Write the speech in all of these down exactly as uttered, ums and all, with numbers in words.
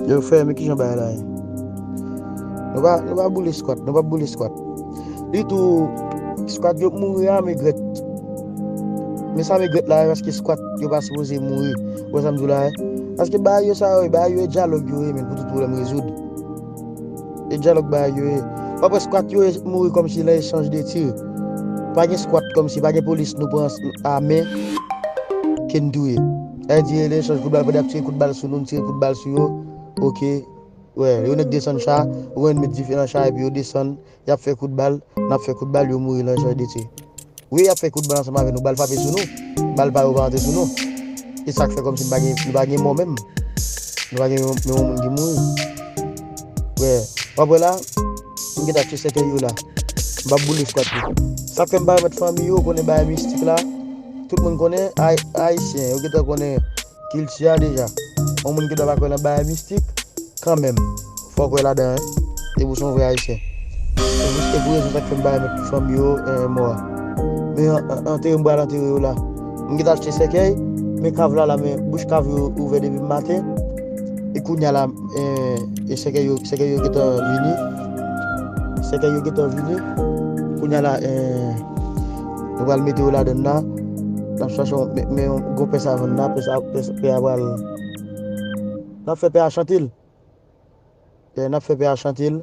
Yo fè, men kijan bagay la ye. Nou pa, nou pa boule squat, nou pa boule squat. Li tou, squat yo mouri a, men grèt. Men sa men grèt la, paske squat yo pa sipoze mouri. Ou wè sa m di w la, eh? Paske bagay yo sa yo, bagay yo e dyalòg yo ye, men pou tout pwoblèm rezoud. E dyalòg bagay yo ye. W ap wè squat yo e mouri kòmsi nan echanj de tir. Pa gen squat kòmsi, pa gen polis nou pran a men ke n touye. Sa vle di, e nan echanj kout bal, pandan y ap tire kout bal sou nou, n tire kout bal sou yo. Oke. Wè, yo nèk desann cha, ou konn met dife nan cha, epi yo desann, y ap fè kout bal, n ap fè kout bal, yo mouri nan echanj de tir. Wi, y ap fè kout bal ansanm avè nou, bal frape sou nou, bal pa yo pa antre sou nou. E sa k fè kòmsi nou pa gen, nou pa gen mò menm. Nou pa gen menm, menm moun ki mouri. Wè, w ap wè la, m gentan achte sèkèy yo la. M p ap boule squat yo. Sa k fè m pa remèt fanmi yo, konnen bagay mistik la. Tout moun konnen, Ay-, Ayisyen, yo gentan konnen kilti a deja. Yon moun ki ta pa kwè nan bagay mistik, kanmenm, fò w kwè ladan, en. E pou se yon vrè Ayisyen. E pou, e pou rezon sa k fè m pa remèt fanmi yo, eh, mò a. Men an, an, antere, m pral antere yo la. M gentan achte sèkèy, men kav la la, men bouch kav yo ouvè depi maten. E kounye a la, eh, e sèkèy yo, sèkèy yo gentan vini. Sèkèy yo gentan vini. Kounye a la, eh, nou pral mete yo ladan la. N ap chache yon, men, men yon gwo pè savann la, pè sa, pè, pè a pral. N ap fè pè a chante l. N ap fè pè a chante l.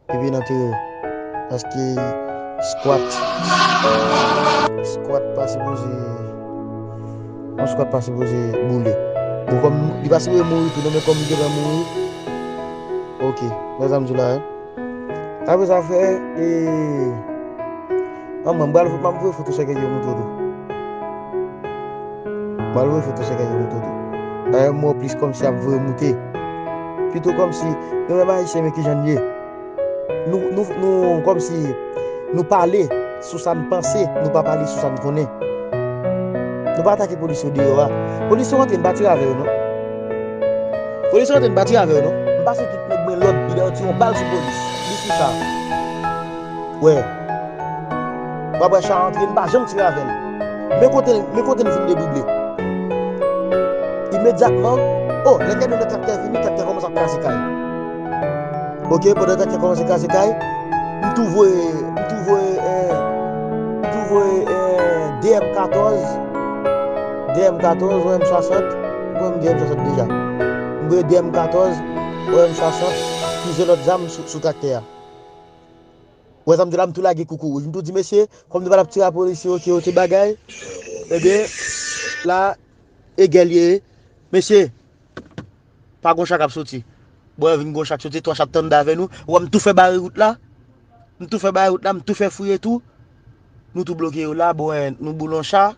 Epi n antere l. Paske squat, squat pa sipoze, yon squat pa sipoze boule. Bon, kòm li pa sipoze mouri tou, non, men kòm li gentan mouri, oke, wè sa m di w la, en. Apre sa fè, e, an mwen, m pral, m ap voye foto sèkèy yo montre w tou. M pral voye foto sèkèy yo montre w tou. Dayè, m wè w plis kòmsi ap voye moute. Pito kòmsi, nou menm Ayisyen, men kijan n ye. Nou, nou, nou, kòmsi, nou pale sou sa n panse, nou pa pale sou sa n konnen. Nou pa atake polis yo deyò a. Polis yo rantre, n pa tire avè yo, non. Polis yo rantre, n pa tire avè yo, non. M pase tout nèg mwen lòd, epi yo tire yon bal sou polis. Li sou sa. Wè. W ap wè cha antre, n pa janm tire avè l. Men kote, men kote n fin dedouble. Imedyatman, o, lè n gade yon lòt traktè vini, traktè kòmanse ap kraze kay. Oke, pandan traktè kòmanse kraze kay, m tou voye, m tou voye, eh, m tou voye, eh, de M katòz, de M katòz, yon M swasant, m kwè m gen M swasant deja. M voye de M katòz, yon M swasant, plizyè lòt zam sou, sou traktè a. Wè sa m di la, m tou lage koukou wouj. M tou di, mesye, kòm nou pa t ap tire a polisye, oke, oke, bagay. Ebyen, la, e gè l ye. Mesye, pa gon cha k ap soti. Bon, vin gon cha k soti, twa cha t anndan avè nou. Wè, m tou fè bare wout la. M tou fè bare wout la, m tou fè fouye tou. Nou tou bloke yo la, bon, eh, nou boule yon cha.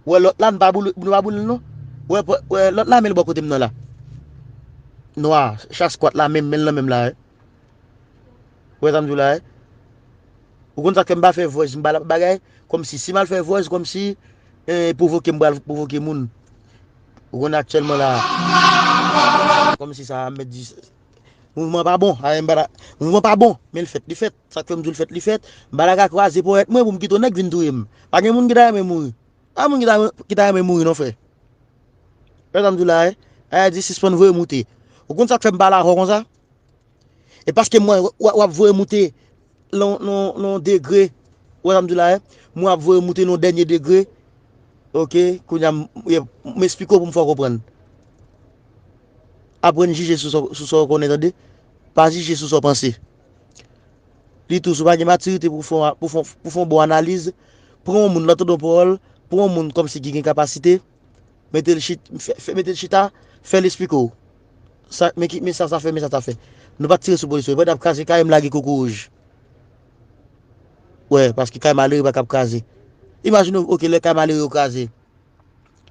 Wè, lòt la, nou pa boule, nou pa boule l, non. Wè, wè, lòt la, men l bò kote m nan la. Nwa, cha squat la, menm, men l nan men m la, eh. Ou wè sa m di w la, eh? Ou konn sa k fè m pa fè voice, m pa la bagay, kòmsi, si m al fè voice, kòmsi, eh, pwovoke, m pral pwovoke moun. Ou konn aktyèlman la, kòmsi sa, m mèt di, mouvman pa bon, a, m pa la, mouvman pa bon, men l fèt, li fèt, sa k fè m di w l fèt, li fèt, m pa la ka kwaze ponyèt mwen pou m kite yon nèg vin touye m. Pa gen moun ki ta renmen mouri. Pa moun ki ta, ki ta renmen mouri non, frè. Ou wè sa m di w la, eh? A di sispann voye moute. Ou konn sa k fè m pale avè w konsa? E paske mwen, w, w ap voye moute nan, nan, nan degre. Ou wè sa m di la, eh? Mwen ap voye moute nan dènye degre. Oke, kounye a, m, m esplike w pou m fè w konprann. Aprann jije sou sa, sou sa w konnen, tande. Pa jije sou sa w panse. Li tou, si w pa gen matirite pou fè, pou fè, pou fè yon bon analiz, pran yon moun, lè w tande yon pawòl, pran yon moun kòmsi ki gen kapasite, mete l chit-, fè, fè, mete l chita, fè l esplike w. Sa, men ki, men sa sa fè, men sa sa fè. Nou pa t tire sou polis yo. Pandan y ap kraze kay, m lage koukou wouj. Wè, paske kay malere pa kab kraze. Imajine w, oke, lè kay malere yo kraze.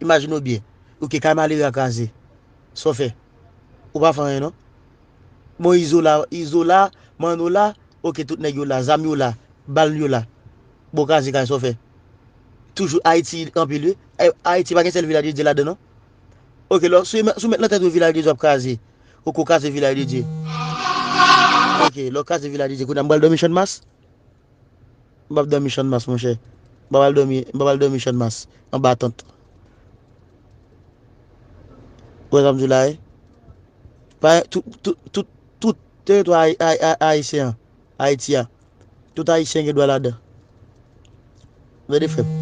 Imajine w byen. Oke, kay malere a kraze. Sa w fè? Ou pa fè anyen, non. Bon, Izo la, Izo la, Manno la, oke, tout nèg yo la, zam yo la, bal yo la. Bon, kraze kay, sa w fè? Toujou Ayiti anpil, wi. Ay-, Ayiti pa gen sèl Vilaj de Dye ladan, non. Oke, lò, si w met, si w met nan tèt ou Vilaj de Dye w ap kraze. Oke, w kraze Vilaj de Dye. Oke, lè w kraze Vilaj de Dye, kounye a m pral dòmi Channmas. M p ap dòmi Channmas, monchè. M p ap al dòmi, m p ap al dòmi Channmas, anba tant. Ou wè sa m di w la, wi? Pa, tout, tout, tout, tout teritwa ay-, ay-, ay-, ayisyen an, Ayiti a, tout ayisyen gen dwa ladan. Tande, frè m.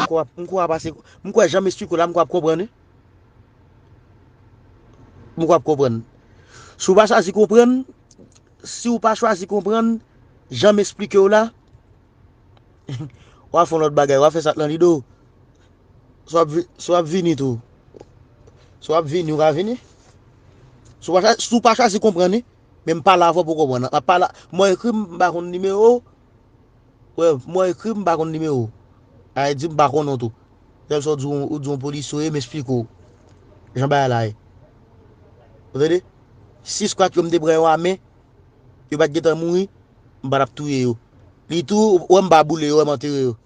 M kwè, m kwè w ap pase, m kwè jan m esplike w la, m kwè w ap konprann, wi. M kwè w ap konprann. Si w pa chwazi konprann, si w pa chwazi konprann, jan m esplike w la, w a fè yon lòt bagay, w a fè sa k nan lide w. Si w ap vi-, si w ap vini tou. Si w ap vini, w ka vini. Si w pa chwa-, si w pa chwazi konprann, wi. Men m pale avè w pou w konprann. M ap pale, mwen ekri, m pa konn nimewo w. Wè, mwen ekri, m pa konn nimewo w. Sa vle di m pa konnen w tou. Sèl sa w di, w di yon polisye w ye, m esplike w jan bagay la ye. Ou tande? Si skwat yo m te pran yo a men, yo pa t gentan mouri, m pa t ap touye yo. Li tou, ou wè m pa boule yo, wè m antere yo.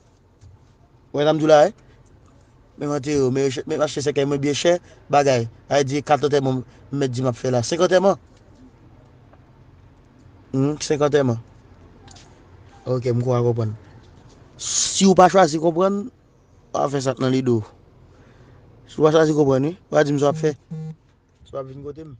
Ou wè sa m di w la, wi? Men m antere yo, men yo chè-, men m achte sèkèy mwen byen chè, bagay. Sa vle di kat antèman m mèt di m ap fè la. Senk antèman? Hmm, senk antèman. Ok, m kwè w konprann. Si w pa chwazi konprann, w a fè sa k nan lide w. Si w pa chwazi konprann, wi, w a di m sa w ap fè. Si w ap vin kote m.